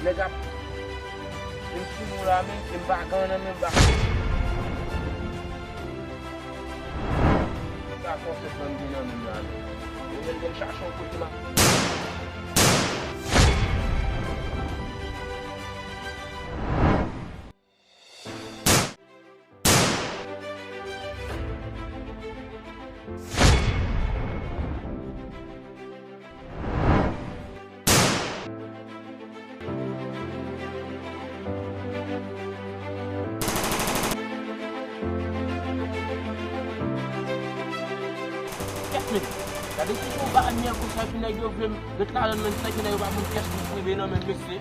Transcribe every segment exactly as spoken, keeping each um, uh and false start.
Nèg ap vin sou nou la menm, ke m pa gen nan menm ba. Sa konsèp nan vin nan menm la menm. Yo menm vin chache yon kote la. Kèt men, gade ki jan w ba anyè konsa epi nèg yo vle m ret ladan l menm, sa ki nèg yo pa konn pyès pou rive nan men mesye.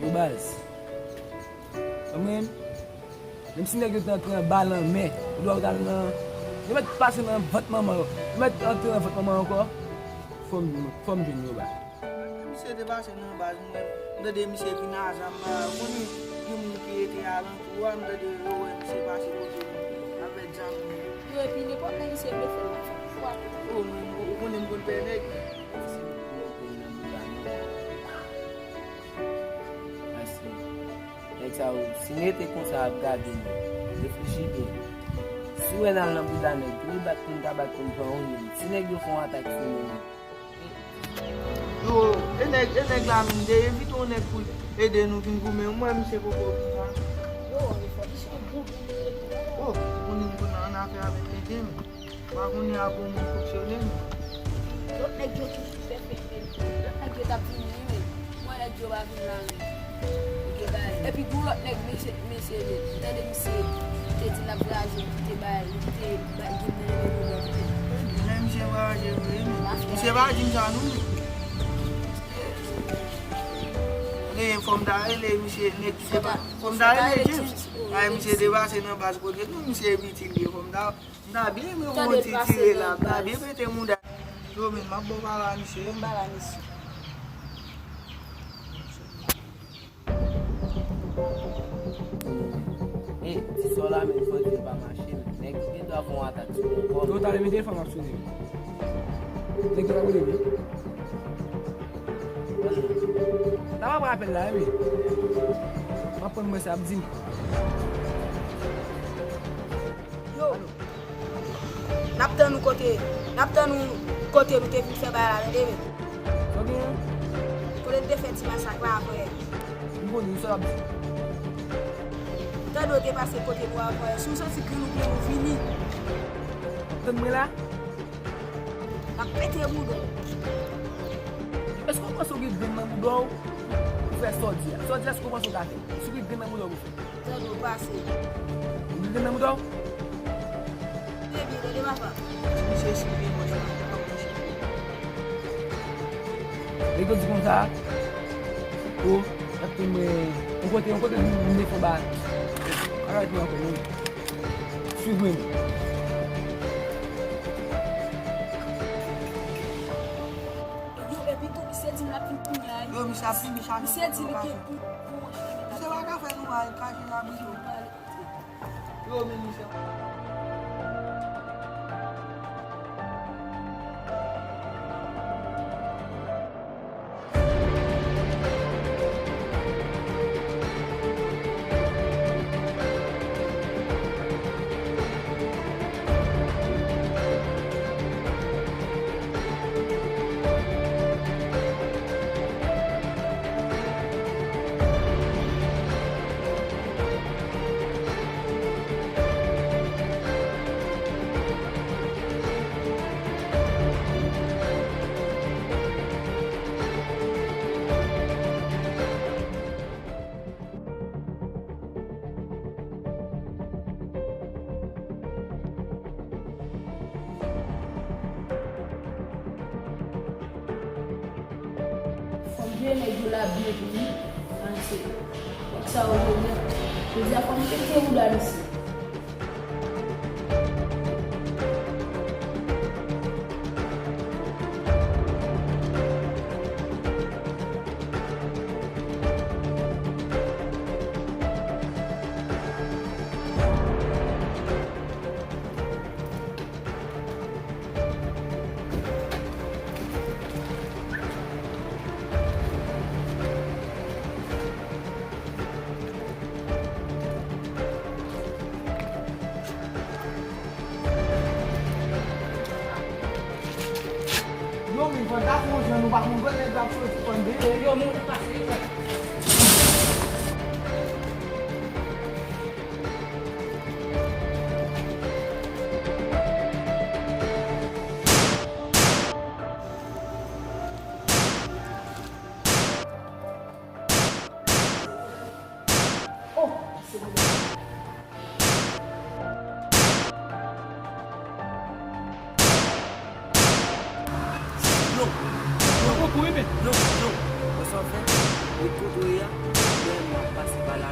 Yo baz. Mwen menm, menm si nèg yo te antre anba lanmè, ou dwe al nan, yo mèt pase nan vant manman yo. Yo mèt antre nan vant manman yo ankò. Fò m, fò m jwenn yo baz. Misye te pase nan baz mwen, m tande misye vin a zam la, ou konnen gen moun ki rete alantou a, m tande yo wè misye pase kote nou avèk zam li. Yo, epi nenpòt nèg misye vle fè l, fwa. O, mwen, ou konnen m konn pè nèg. Nèg sa yo, si n rete konsa ap gade nou, reflechi byen. Si w wè n al nan bouda nèg, tou li bat pou n ta bat pou n pran yon moun. Si nèg yo fè yon atak sou nou, yo, e nèg, e nèg la menm, de envite yon nèg pou l ede nou vin goumen, mwen, misye poko vin la. Yo, e fò misye bon pou li. O, ou konnen m konn annafè avèk nèg, men. Pa konnen a bon moun fonksyone, men. Lòt nèg yo toujou fè fè fè. Lòt nèg yo t ap vini, wi, men. Mwen, nèg yo pa vin la, men. Yo te bay. Epi, gon lòt nèg, mesye, mesye, men. Tande misye te di l ap vwayaje, li te bay, li te bay, gen mwen nan men lòt, men. Men misye vwayaje vre, men. Misye pa di m sa, non, men. Rele, fò m ta rele, misye, nèg, se pa, fò m ta rele James. Ay, misye te pase nan baz kote nou, misye piti li ye, fò m ta M ta byen renmen yon ti tire la, m ta byen pete mouda. Yo, men, m ap bon pale a misye. Bon pale a misye. E, ti sò la, men, fò di l pa mache, men. Nèg ki gen dwa fè yon atak sou nou ankò. Yo, talè, mete fò m ap sou li. Nèg ki pa kote, wi. N ap apre apèl la, wi. M ap pran mwen sa ap di m. Yo, n ap tann ou kote, n ap tann ou kote nou te vin fè bagay la, tande, men. Sa w genyen? Kote n te fè ti masak la avè. M konnen, sa w ap di. Tande w te pase kote nou avè. Si w santi grenn ou plen, nou vini. Tann mwen la. N ap pete bouda w. Èske w panse w gen grenn nan bouda w pou fè sa w di a? Sa w di a, èske w panse w ka fè? Si w gen grenn nan bouda w pou fè. Tande w pase. Ou gen grenn nan bouda w? Tande byen, tande papa. Misye swiv mwen, misye. Nèg yo di konsa, o, y ap tann mwen, yon kote, yon kote, m, m defon ba. Arèt mwen ankò, non. Swiv mwen. Yo, epi tou, misye di m l ap vin kounye a, wi. Yo, misye ap vin, misye ap vin. Misye di li gen bout, bon, manchè. Misye pa ka fè nou mal, kache la, misye. Yo, men misye. Vye nèg yo la byen pou li. Ann se. Nèg sa yo jodi a. Jodi a fò m pete bouda misye. Yo, men fantasme yon jan nou pa konn kote nèg la ap soti konn deye. Yo, moun pase. Oh, se bon. Blo, blo, blo, blo. Wè sa w fè? Wout kote w ye a, mwen menm m ap pase pa la.